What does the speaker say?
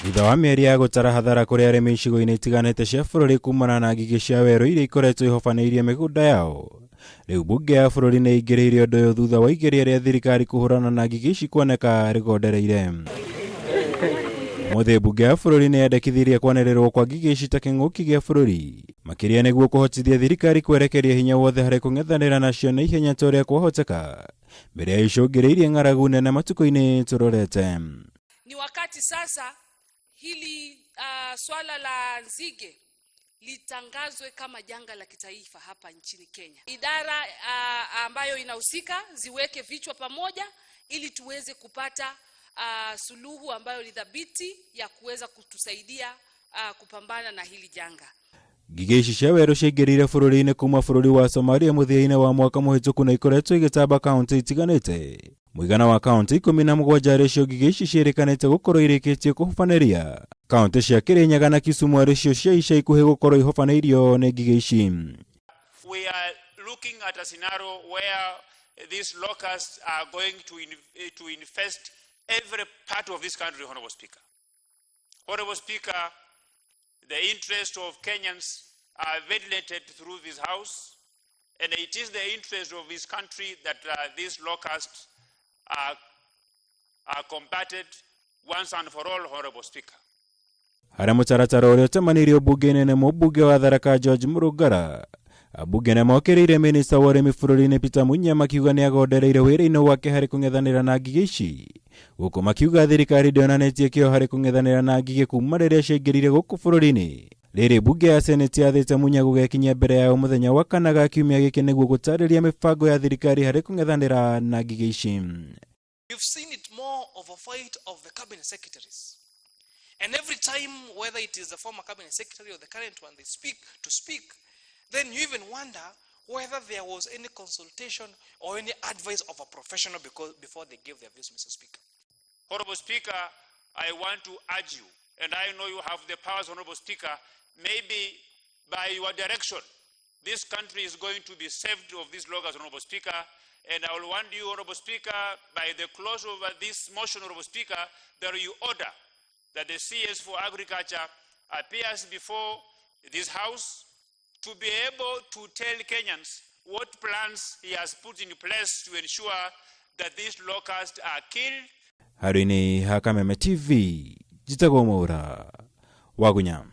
Thutha wa mĩeri ya gũtara hathara kũrĩ arĩmi icigo-inĩ itiganĩte cia bũrũri kumana na ngigĩ cia werũ iria ikoretwo ihobanĩirie mĩgũnda yao, rĩu mbunge ya bũrũri nĩ ĩingĩrĩire ũndũ ũyũ thutha wa igeria rĩa thirikari kũhũrana na ngigĩ ici kuoneka rĩgondereire. Ũmũthĩ mbunge ya bũrũri nĩ yendekithirie kwanĩrĩrwo kwa ngigĩ ici ta kĩng'ũki gĩa bũrũri, makĩria nĩguo kũhotithia thirikari kwerekeria hinya wothe harĩ kũng'ethanĩra nacio na ihenya ta ũrĩa kwahoteka mbere ya icũngĩrĩirie ng'aragu nene matukũ-inĩ tũrorete. Ni wakati sasa hili swala la nzige litangazwe kama janga la kitaifa hapa nchini Kenya. Idara ambayo inahusika ziweke vichwa pamoja ili tuweze kupata suluhu ambayo ni thabiti ya kuweza kutusaidia kupambana na hili janga. Ngigĩ ici cia werũ ciaingĩrire bũrũri-inĩ kuma bũrũri wa Somalia mũthia-inĩ wa mwaka mũhĩtũku na ikoretwo igĩtamba kaunti itiganĩte. Mũigana wa kaunti 17 arĩ cio ngigĩ ici ciĩrĩkanĩte gũkorwo irĩkĩtie kũhobanĩria. Kaunti cia Kĩrĩnyaga na Kisumu arĩ cio cia ica ikuhĩ gũkorwo ihobanĩirio nĩ ngigĩ ici. We are looking at a scenario where these locusts are going to infest every part of this country, Honorable Speaker. Honorable Speaker, the interest of Kenyans are ventilated through this House, and it is the interest of this country that these locusts are combated once and for all, Honorable Speaker. Harĩa mũtaratara ũrĩa ũtemanĩirio mbunge-inĩ nĩ mũmbunge wa Tharaka George Mũrũngara. Ambunge nĩ mokĩrĩire minista wa ũrĩmi bũrũri-inĩ Peter Munya makiuga nĩ agondereire wĩra-inĩ wake harĩ kũng'ethanĩra na ngigĩ ici. Gũkũ makiuga thirikari ndĩonanĩtie kĩo harĩ kũng'ethanĩra na ngigĩ kuma rĩrĩa ciaingĩrire gũkũ bũrũri-inĩ. Rĩrĩ mbunge ya Senate yathĩte Munya gũgekinyia mbere yao mũthenya wa kana ga kiumia gĩkĩ nĩguo gũtarĩria mĩbango ya thirikari harĩ kũng'ethanĩra na ngigĩ ici. You've seen it more of a fight of the cabinet secretaries. And every time, whether it is the former cabinet secretary or the current one, they speak to speak, then you even wonder whether there was any consultation or any advice of a professional because, before they gave their views, Mr. Speaker. Honorable Speaker, I want to urge you, and I know you have the powers, Honorable Speaker, maybe by your direction, this country is going to be saved of these locusts, Honorable Speaker. And I will want you, Honorable Speaker, by the close of this motion, Honorable Speaker, that you order that the CS for Agriculture appears before this House to be able to tell Kenyans what plans he has put in place to ensure that these locusts are killed. Handũ-inĩ ha Kameme TV, njĩtagwo Mwaura Wagunya.